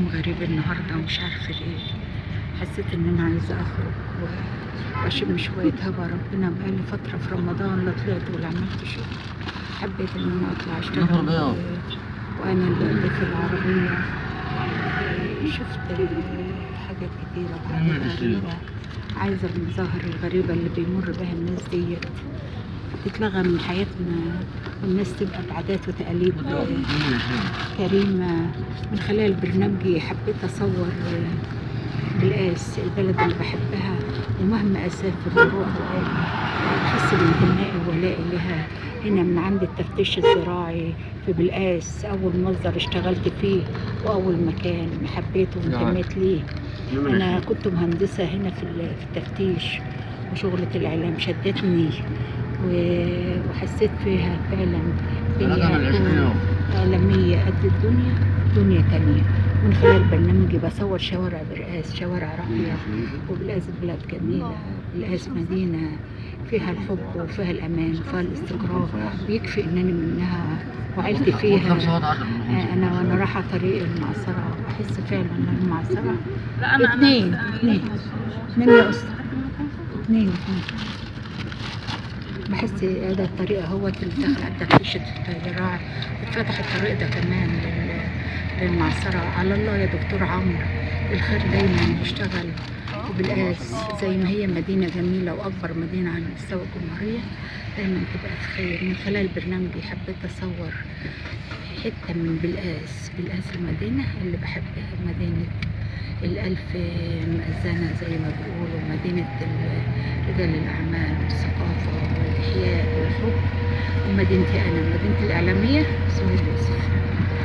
يوم غريب النهاردة، مش عارفة ليه. حسيت ان انا عايزة اخرج واشم شوية هوا. ربنا بقالي فترة في رمضان لا طلعت ولا عملت شيء. حبيت ان انا اطلع اشتغل وانا اللي في العربية. شفت حاجات كتيرة وحاجات غريبة. عايزة المظاهر الغريبة اللي بيمر بها الناس ديت تتلغى من حياتنا، والناس تبقى بعادات وتقاليد كريمة. من خلال برنامجي حبيت أصور بلقاس، البلد اللي بحبها، ومهما أسافر وأروح وآجي بحس بانتمائي وولائي لها. هنا من عند التفتيش الزراعي في بلقاس، أول مصدر اشتغلت فيه وأول مكان حبيته وانتميت ليه. أنا كنت مهندسة هنا في التفتيش، وشغلة الإعلام شدتني وحسيت فيها فعلا بإني أكون إعلامية قد الدنيا، دنيا تانية. من خلال برنامجي بصور شوارع برقاس، شوارع راقية، وبلقاس بلد جميلة، بلقاس مدينة فيها الحب وفيها الأمان وفيها الاستقرار. بيكفي إنني منها وعيلتي فيها. أنا وأنا رايحة طريق المعصرة بحس فعلا إن المعصرة اتنين اتنين اتنين يا أسطى، اتنين اتنين. بحس هذا الطريق هو اللي داخل على التفتيش الزراعي. اتفتح الطريق ده كمان للمعصرة. على الله يا دكتور عمرو الخير دايما يشتغل. وبالقاس زي ما هي مدينة جميلة وأكبر مدينة على مستوى الجمهورية دايما تبقى في خير. من خلال برنامجي حبيت أصور حتة من بلقاس، بلقاس المدينة اللي بحبها، مدينة الألف مأذنة زي ما بيقولوا، مدينة رجال الأعمال والثقافة والإحياء والحب، ومدينتي أنا مدينة الإعلامية سهير يوسف.